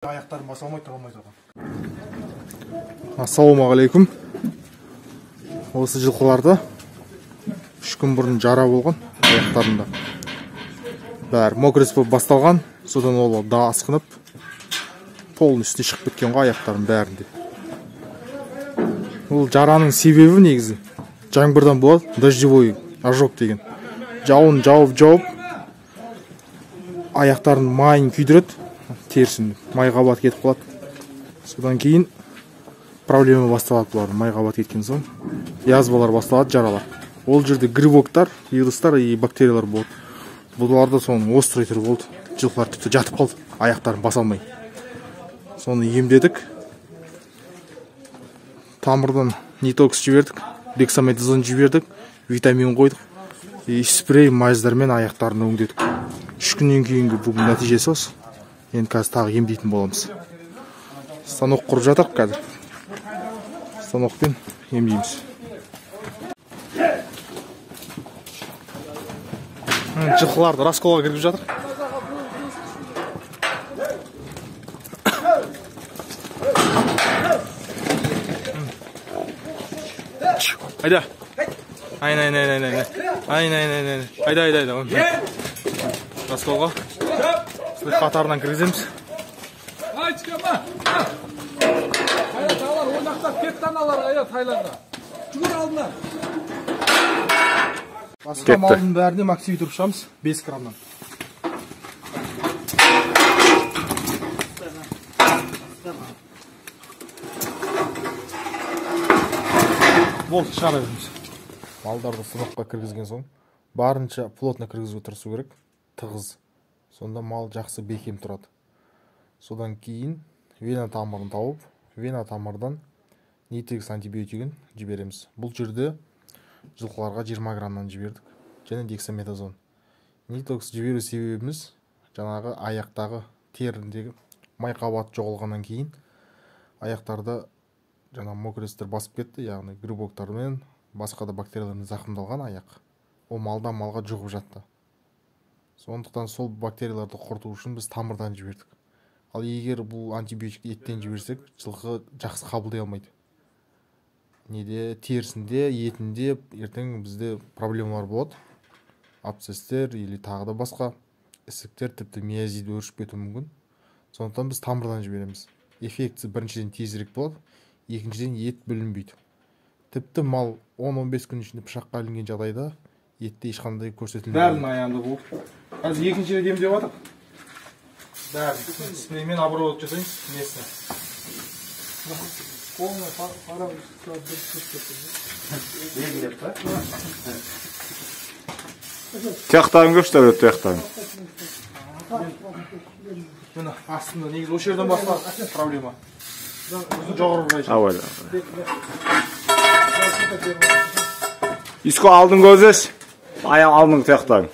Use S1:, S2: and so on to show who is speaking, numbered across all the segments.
S1: Аяқтарын баса алмай тұра алмай тұрған. Ассалаумағалейкум. Осы жылқыларда 3 күн бұрын жара болған аяқтарында. Бәрі мокрец болып басталған, содан ол да асқынып полның үстіне шығып кеткен ғой аяқтардың бәрінде. Ол жараның себебі негізі жаңбырдан болады, дождевой ожог деген. Жауын жауып аяқтарын майын күйдіреді, терісін май қабат кетіп қалады. Содан кейін проблема басталады бұлардың, май қабат кеткен соң язвалар басталады, жаралар. Ол жерде грибоктар, вирустар и бактериялар болады. Бұларда соның острый түрі болды. Жылқылар тіпті жатып қалды, аяқтарын баса алмай. Соны емдедік. Тамырдан нитокс жібердік, дексаметазон жібердік, витамин қойдық. И спрей мазьдармен аяқтарын өңдедік. 3 күннен кейінгі бүгін нәтижесі осы. Енді қазір тағы емдейтін боламыз. Станок құрып жатырық қазір. Станокпен емдейміз. Жылқыларды расколға кіргізіп жатыр. Айда. Ай, ай, ай, ай, ай. Ай, ай, ай, ай. Айда, айда, айда. Расколға. Қатарынан кіргіземіз.
S2: Ай, чыкама. Ая, алар ойнақтап кетті аналар, ая, тайларға. Жүгір алдына.
S1: Басқа малдың бәріне максивит ұрып шығамыз 5 граммнан. Болды, шығара береміз. Малдарды сыныққа кіргізген соң барынша плотно кіргізуге тырысу керек, тығыз. Сонда мал жақсы бекем тұрады. Содан кейін вена тамырын тауып, вена тамырдан нитекс антибиотигін жібереміз. Бұл жерде жылқыларға 20 граммнан жібердік және дексаметазон. Нитокс жіберу себебіміз жаңағы аяқтағы теріндегі май қабаты жоғалғаннан кейін аяқтарда жаңа мокрецтер басып кетті, яғни грибоктармен, басқа да бактериялармен зақымдалған аяқ. Ол малдан малға жұғып жатты. Сондықтан сол бактерияларды құрту үшін біз тамырдан жібердік. Ал егер бұл антибиотикті еттен жіберсек, жылқы жақсы қабылдай алмайды. Неде терісінде, етінде ертең бізде проблемалар болады. Абсцесстер или тағы да басқа ісіктер, тіпті миозит өршіп кетуі мүмкін. Сондықтан біз тамырдан жібереміз. Эффектісі біріншіден тезірек болады, екіншіден ет бүлінбейді. Тіпті мал 10-15 күн ішінде пышаққа ілінген жағдайда етте ешқандай көрсетілмейді. Бәрінің аяғында болды. Қазір екінші рет емдеп жатыр. Бәрін спреймен обработка жасаймыз местно.
S2: Полная пара
S3: белгілеп па? Тұяқтарын көрші, тұяқтарын.
S1: Міне астында негізі осы жерден басталады проблема. Жоғары қарай.
S3: Абайла. Иско алдын көзес, аяқ алдың тұяқтарын.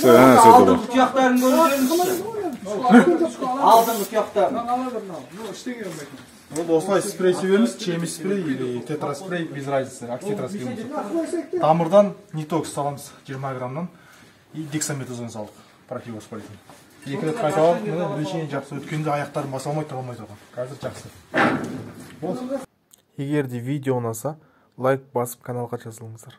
S4: Алдыңғы тұяқтарын көрсеңізші. Алдыңғы тұяқтарын.
S1: Вот осылай спрей себеміз, чеми спрей или тетраспрей, без разницы, окситраспрей болса. Тамырдан нитокс саламыз 20 граммнан и дексаметазон салдық, противовоспалительный. 2 рет қайталап, міне лечение жақсы. Өткенде аяқтарын баса алмай тұра алмай тұрған. Қазір жақсы. Болды. Егер де видео ұнаса, лайк басып каналға жазылыңыздар.